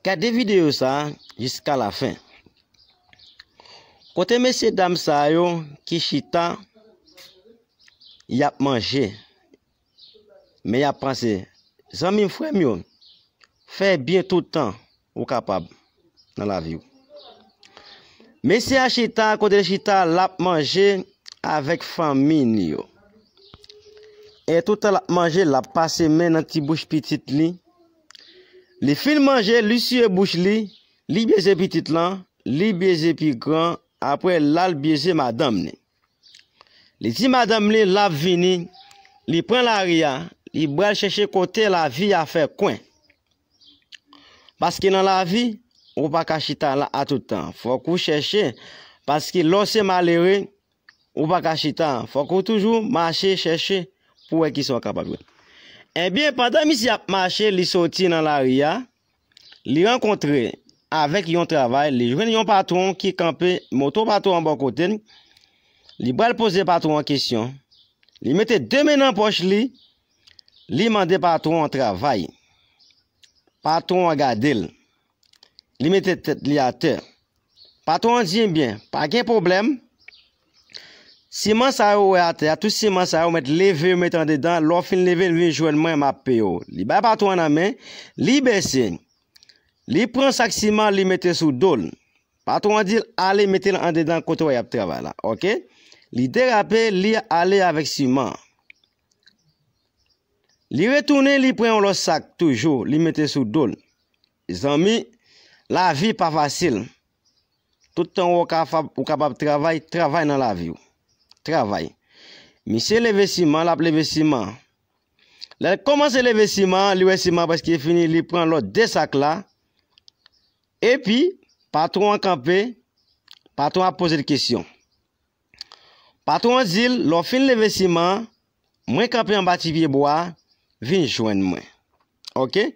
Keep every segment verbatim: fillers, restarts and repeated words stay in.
Gade videyo sa a jiska lafen. Kote mesye dam sa yo ki chita, y ap manje, men y ap panse. Zanmi m, frè m yo, fè byen tout tan ou kapab nan lavi w. Mesye a chita, kote l chita, l ap manje avèk fanmi li yo. E tout tan l ap manje, l ap pase men nan ti bouch pitit li. Li fin manje, li siye bouch li, li beze pitit lan, li beze pi gran, apre l al beze madanm li. Li di madanm li l ap vini, li pran lari a, li pral chèche kote lavi a fè kwen. Paske nan lavi, ou pa ka chita la a tout tan. Fòk ou chèche, paske lè w se malere, ou pa ka chita. Fòk ou toujou mache, chèche, pou wè kisa w kapab wè. Ebyen, pandan misye ap mache, li soti nan lari a, li rankontre avèk yon travay, li jwenn yon patwon ki kanpe, moto patwon an bò kote l, li pral poze patwon an kesyon. Li mete de men nan pòch li, li mande patwon an travay. Patwon an gade l. Li mete tèt li atè. Patwon an di, ebyen, pa gen pwoblèm. Siman sa yo ou wè atè a, tout siman sa yo ou mèt leve yo mete andedan, lè w fin leve l vin jwenn mwen, m ap peye w. Li bay patwon an nan men, li bese. Li pran sak siman, li mete sou do l. Patwon an di l ale mete l andedan kote w wè y ap travay la, oke? Li derape, li ale avèk siman an. Li retounen, li pran yon lòt sak toujou, li mete sou do l. Zanmi, lavi pa fasil. Tout tan ou kapab, ou kapab travay, travay nan lavi w. Travay. Misye leve siman, l ap leve siman. Lè l kòmanse leve siman, li wè siman prèske fini, li pran lòt de sak la. Epi, patwon an kanpe, patwon an ap poze l kesyon. Patwon an di l, lè w fin leve siman an, mwen kanpe anba ti pye bwa a, vin jwenn mwen. Oke?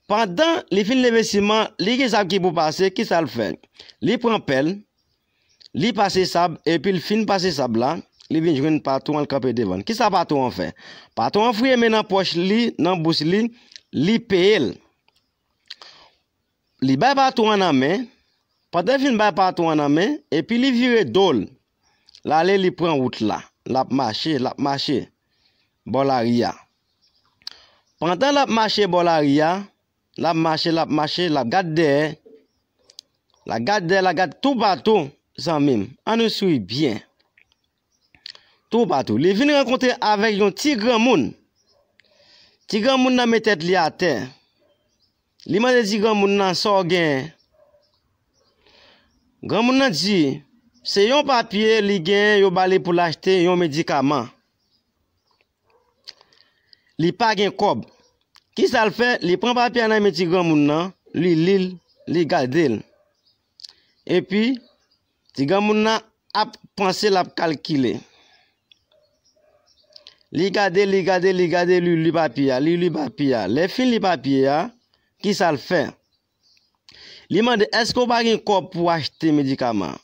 Pandan li fin leve siman, li gen sab ki pou pase, kisa l fè? Li pran pèl, li pase sab, epi l fin pase sab la, li vin jwenn patwon an, l kanpe devan l. Kisa patwon an fè? Patwon an fouye men nan pòch li, nan bous li, li peye l. Li bay patwon an nan men, pandan l fin bay patwon an nan men, epi li vire do l. L ale, li pran wout la. L ap mache, l ap mache bò lari a. Pandan l ap mache bò lari a, l ap mache, l ap mache, l ap gad dèyè. L ap gad dèyè, l ap gad toupatou, zanmi m. Ann swiv byen. Toupatou. Li vin rankontre avèk yon ti granmoun. Ti granmoun nan met tèt li atè. Li mande ti granmoun nan sa w genyen. Granmoun nan di, se yon papye li genyen, yo ba li pou l achte yon medikaman. Li pa gen kòb. Kisa l fè? Li pran papye a nan men ti granmoun nan, li li l, li gade l. Epi, ti granmoun nan ap panse, l ap kalkile. Li gade, li gade, li gade, li li papye a, li li papye a. Lè fin li papye a, kisa l fè? Li mande, èske w pa gen kòb pou w achte medikaman?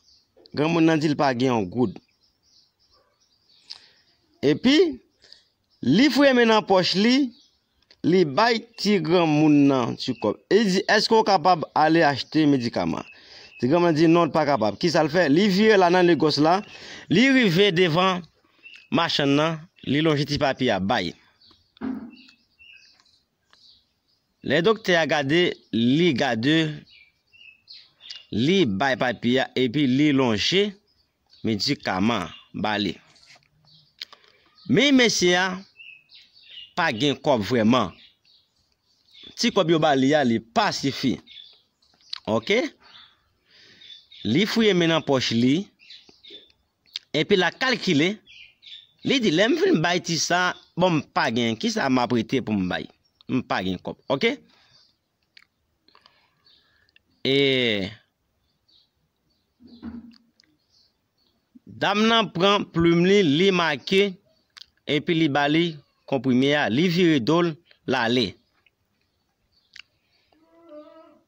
Granmoun nan di l pa gen yon goud. Epi, li fouye men nan pòch li, li bay ti granmoun nan ti kòb. E li di, èske w kapab ale achte medikaman? Ti granmoun nan di, non, l pa kapab. Kisa l fè? Li vire la nan negòs la, li rive devan machann nan, li lonje ti papye a bay. Lè doktè a gade, li gade, li bay papye a, epi li lonje medikaman an ba li. Men mesye a pa gen kòb vrèman. Ti kòb yo ba li a, li pa sifi. Oke? Li fouye men nan pòch li, epi l ap kalkile. Li di, lè m fin bay ti sa, bon, m pa gen, kisa m ap rete pou m bay? M pa gen kòb. Oke? E dam nan pran plim li, li make, epi li ba li konprime a, li vire do l, l ale.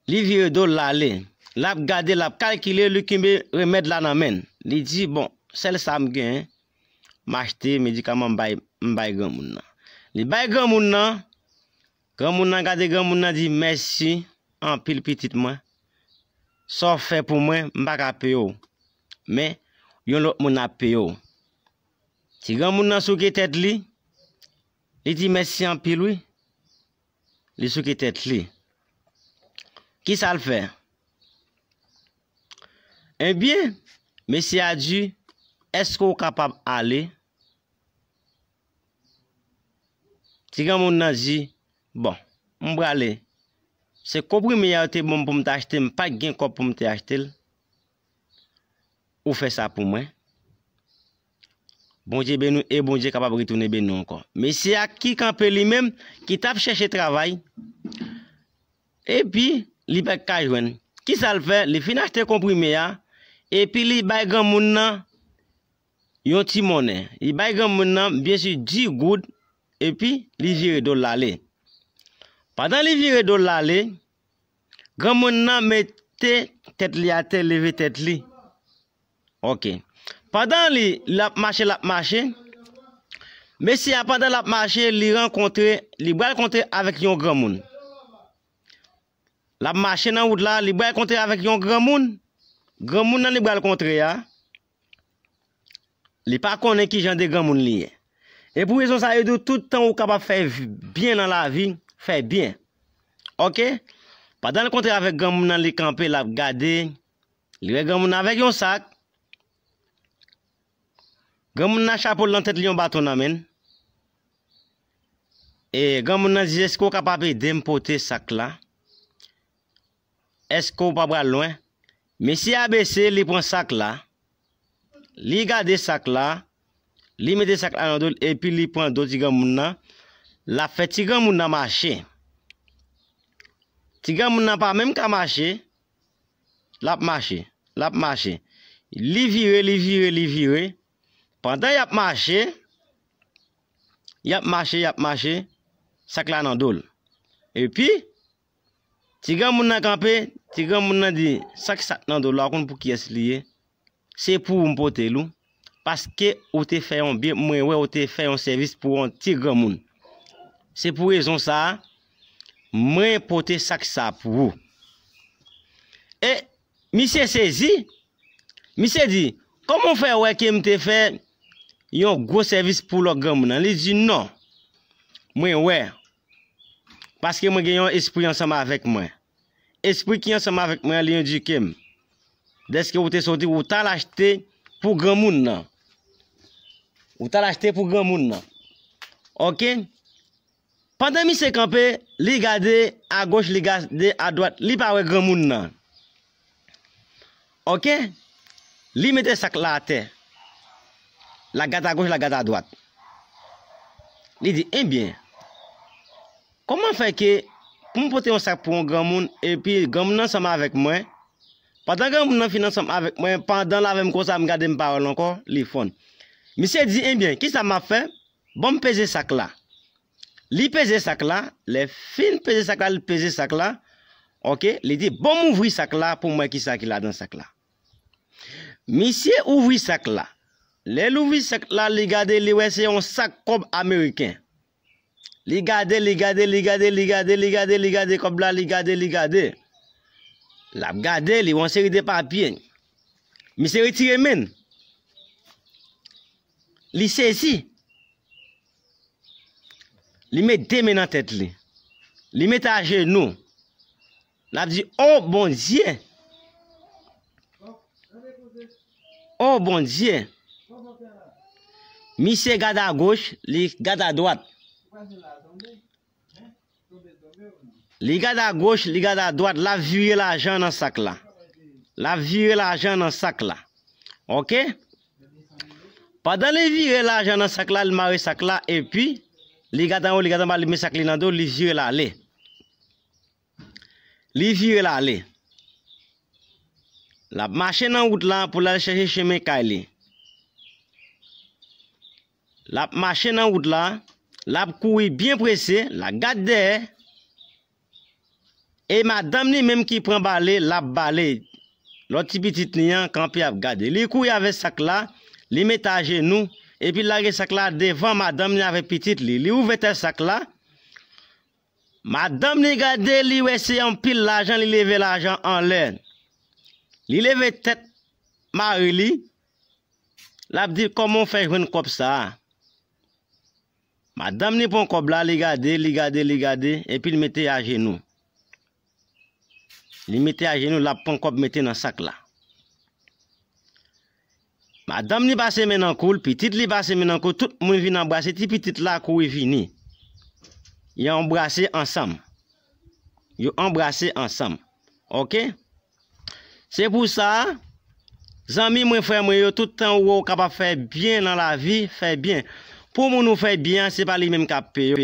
Li vire do l, l ale. L ap gade, l ap kalkile, li kenbe remèd la nan men l. Li di, bon, sèl sa m genyen, m achte medikaman m bay, m bay granmoun nan. Li bay granmoun nan, granmoun nan gade granmoun nan di, mèsi, anpil pitit mwen. Sa w fè pou mwen, m pa ka peye w. Men, yon lòt moun ap peye w." Ti granmoun nan souke tèt li, li di, "Mèsi anpil wi." Li souke tèt li. Kisa l fè? Ebyen, mesye a di, "Èske w kapab ale?" Ti granmoun nan di, "Bon, m prale. Se konprime a yo te ban m pou m te achte, m pa t gen kòb pou m te achte l. Ou fè sa pou mwen. Bondye beni w e Bondye kapab retounen beni w ankò." Mesye a ki kanpe li menm, ki t ap chèche travay, epi li pa t ka jwenn. Kisa l fè? Li fin achte konprime a, epi li bay granmoun nan yon ti monnen. Li bay granmoun nan, byen si, dis goud, epi li vire do l ale. Pandan li vire do l ale, granmoun nan mete tèt li atè, leve tèt li. Ok. Pandan li, l ap mache, l ap mache, mesye a, pandan l ap mache, li rankontre, li pral kontre avèk yon granmoun. L ap mache nan wout la, li pral kontre avèk yon granmoun. Granmoun nan li pral kontre a, li pa konnen ki jan de granmoun li ye. E pou rezon sa, yo di w tout tan ou kapab fè vi-, byen nan lavi, fè byen. Ok? Pandan l kontre avèk granmoun nan, li kanpe, l ap gade. Li wè granmoun nan avèk yon sak. Granmoun nan chapo l nan tèt li, yon baton nan men l. E granmoun nan di, "Èske w kapab ede m pote sak la? Èske w pa pral lwen?" Mesye a bese, li pran sak la. Li gade sak la. Li mete sak la nan do l, epi li pran do ti granmoun nan. L ap fè ti granmoun nan mache. Ti granmoun nan pa menm ka mache. L ap mache. L ap mache. Li vire, li vire, li vire. Pandan y ap mache, y ap mache, y ap mache, sak la nan do l. Epi, ti granmoun nan kanpe, ti granmoun nan di, "Sa k sak nan do l la, ou konn pou kiyès li ye? Se pou ou m pote l ou. Paske ou te fè yon byen, mwen wè ou te fè yon sèvis pou yon ti granmoun. Se pou rezon sa a, mwen pote sak sa pou ou." E misye sezi, misye di, "Kòman w fè wè ke m te fè yon gwo sèvis pou lòt granmoun nan?" Li di, "Non, mwen wè, paske mwen gen yon espri ansanm avèk mwen. Espri ki ansanm avèk mwen an, li endike m. Dèske ou te soti, ou t al achte pou granmoun nan. Ou t al achte pou granmoun nan." Ok? Pandan misye kanpe, li gade agoch, li gade adwat, li pa wè granmoun nan. Ok? Li mete sak la atè. L ap gade agoch, l ap gade adwat. Li di, "Ebyen, kòman fè ke pou m pote yon sak pou yon granmoun, epi granmoun nan ansanm avèk mwen, pandan granmoun nan fin ansanm avèk mwen, pandan l avè m konsa, m gade m pa wè l ankò, li fonn." Misye di, "Ebyen, kisa m ap fè? Ban m peze sak la." Li peze sak la, lè fin peze sak la, li peze sak la. Ok, li di, "Ban m ouvri sak la pou m wè kisa ki ladan sak la." Misye ouvri sak la. Lè l ouvri sak la, li gade, li wè se yon sak kòb ameriken. Li gade, li gade, li gade, li gade, li gade, li gade kòb la, li gade, li gade. L ap gade, li wè yon seri de papye. Misye retire men l. Li sezi. Li met de men nan tèt li. Li met ajenou. L ap di, "O Bondye! O Bondye!" Misye gade agoch, li gade adwat. Li gade agoch, li gade adwat, l ap vire lajan nan sak la. L ap vire lajan nan sak la. Ok? Pandan li vire lajan nan sak la, li mare sak la, epi li gade anwo, li gade anba, li met sak li nan do, li vire l ale. Li vire l ale. L ap mache nan wout la pou l al chèche chemen kay li. L ap mache nan wout la, l ap kouri byen prese, l ap gad dèyè. E madanm li menm ki pran bale, l ap bale. Lòt ti pitit li an kanpe ap gade. Li kouri avè sak la, li met ajenou, epi l lage sak la devan madanm li avèk pitit li. Li ouvè tèt sak la, Madanm li gade, li wè se anpil lajan, li leve lajan anlè. Li leve tèt mari li, l ap di l kòman w fè jwenn kòb sa a. Madanm li pran kòb la, li gade, li gade, li gade, epi l mete ajenou. Li mete ajenou, l ap pran kòb mete nan sak la. Madanm li pase men nan kou l, pitit li pase men nan kou l, tout moun vin anbrase ti pitit la kouri vini. Yo anbrase ansanm. Yo anbrase ansanm. Oke? Se pou sa, zanmi mwen, frè mwen yo, tout tan ou wè w kapab fè byen nan lavi, fè byen. Pou moun ou fè byen an, se pa li menm k ap peye w.